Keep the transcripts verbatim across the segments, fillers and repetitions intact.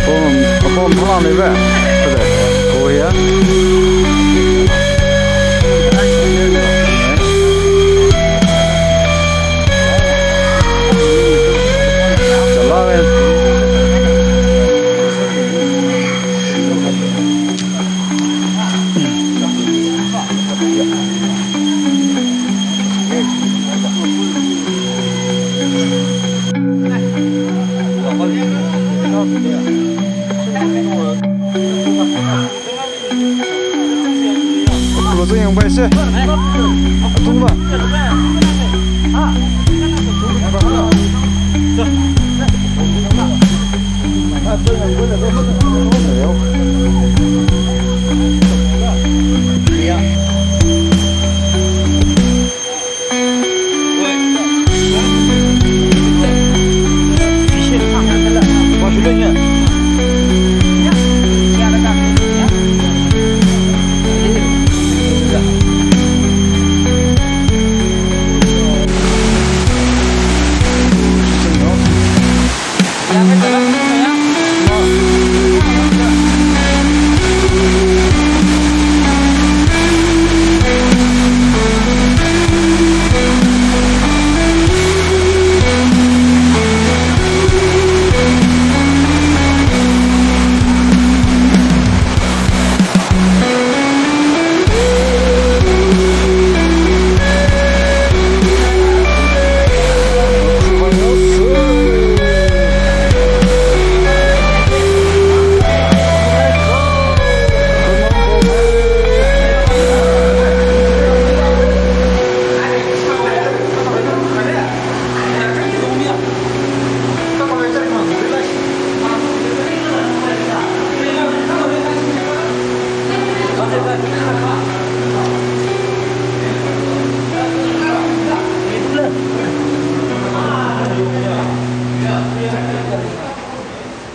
Apom, apom thalang leiva. Kada. Koya. Chala. Lo zeng yang bai se. Atung ba.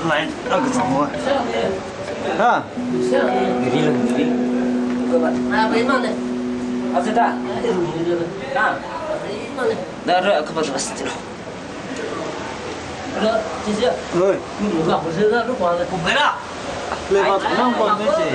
Line, aka zangwa. Ha? Gari lo, gari. Asa da? Ha? Da ro, aka ba bas tiro. Oi. Leva nang pam ne che.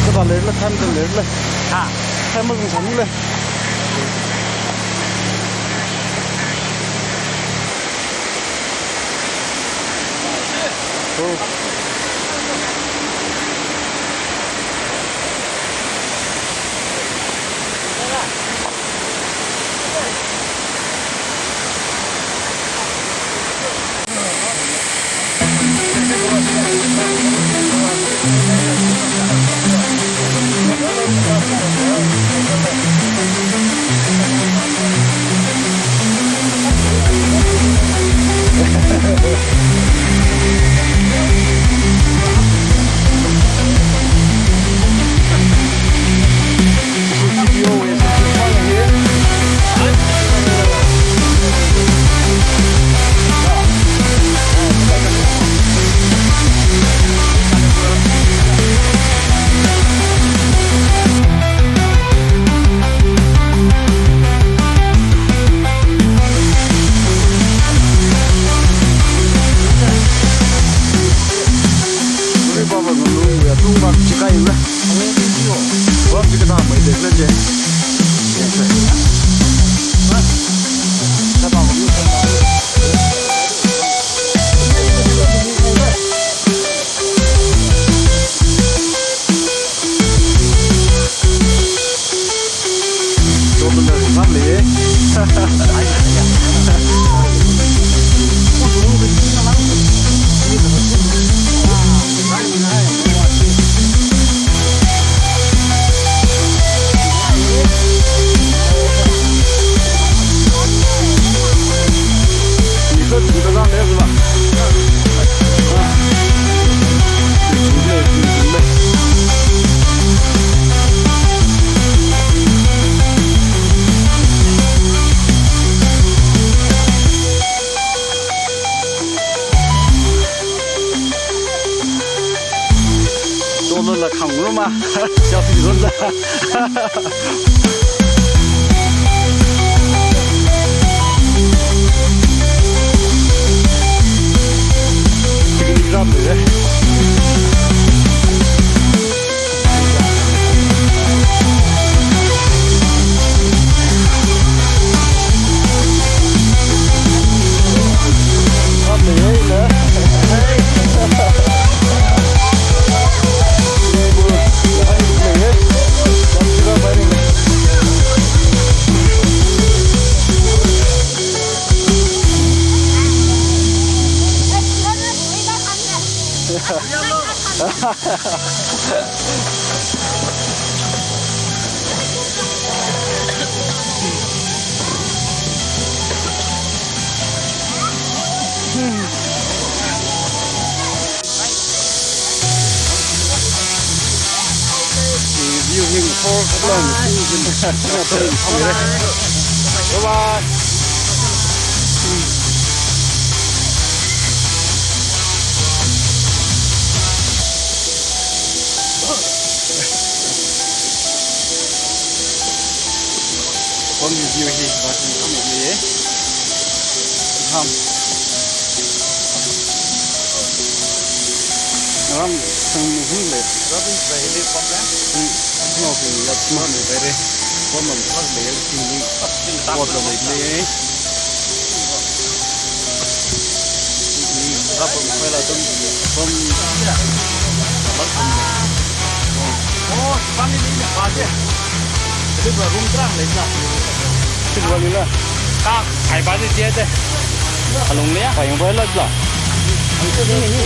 Kata leile, time kata leile. Ha. Time mazang sāmile. Oh. Uri baba ngulu ya tung bak chikai ura. Bak chikata mai de na je. Tolo la khangruma. Selfie zone da. Picnic rāmei. View hi for long. Bye bye. Pamwui view hi vāshung khamei ye. Ham. Ram sang mu hung le. Ram sai le pam le. Hmm. Snow hi ya snow le bai re. Pam mam thak le, sing le. Water le le. Ni rāpam khuila tum, pam, tabak pam. Oh, pam ni ni pa je. Jadi room terang lagi lah. Sini balik lah. Kak, hai pa je je. Alung ni ya, pa yang balik lah. Itu ni ni.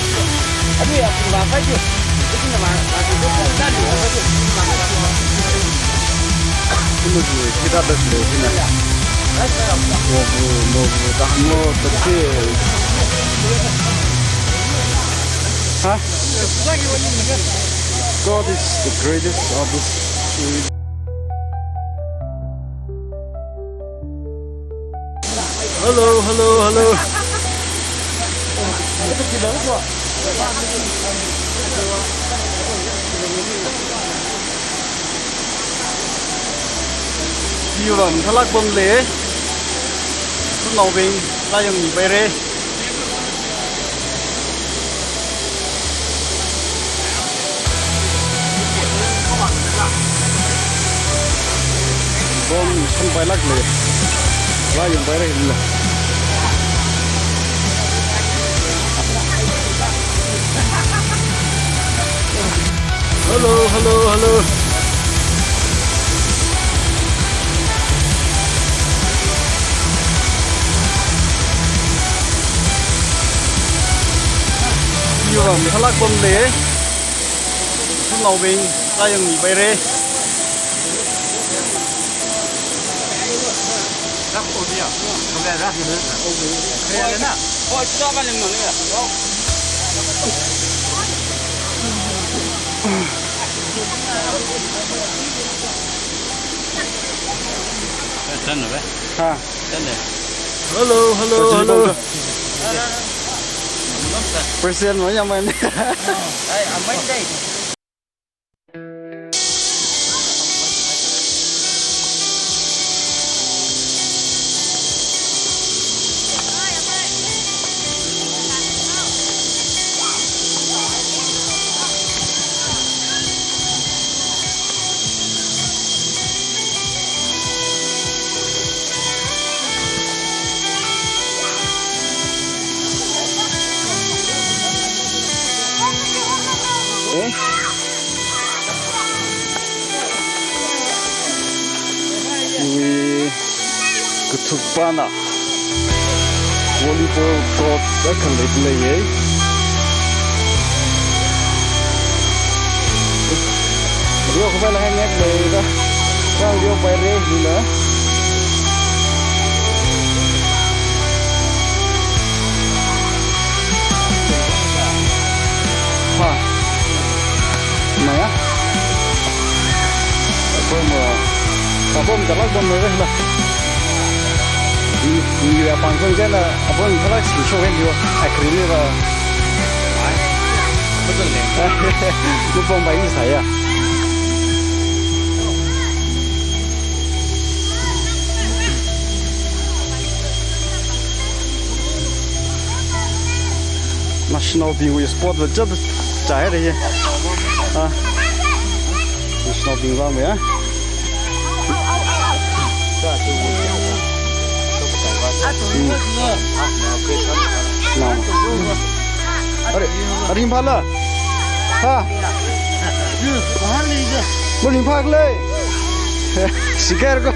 Aduh ya, pa pa je. Itu nama, itu kan tadi apa tu? Ini tu kita dah sini. Mogu, mogu, tahan mo, kecil. Hah? God is the greatest of this. Hello, hello, hello. View lam thalak pam le. Snow bing, layang bere. Bomb sanpailākle. Rāyangpaira hila. Hello, hello, hello. Yuram halak bomb le. Naobing, rāyangmipaira. Ha. Hello, hello, hello. President mo yaman. Eh? Ui, kathukpana volleyball court akha leilei ye. Rio khavai la hang ngek leida. Kang rio paira hina. Ha. Maya. Apom, apom jalak bomb le la. Ni, ni ya pang song jana, apom jalak si show kan yo. Ai, kri le ba. Ai. Betul deh. Lu bomb bai ni saya. National Bingwui sport va chap chai re ye. Ha. National Bingwui ya. Hmm. Na. Are, are, ringphāla. Ha. Maringphākle. Sigar ko.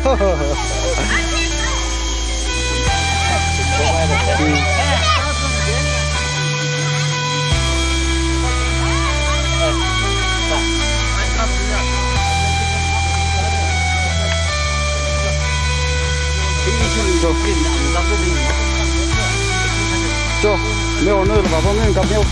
Cho. Cho. Meo no lo baba meo kap meo.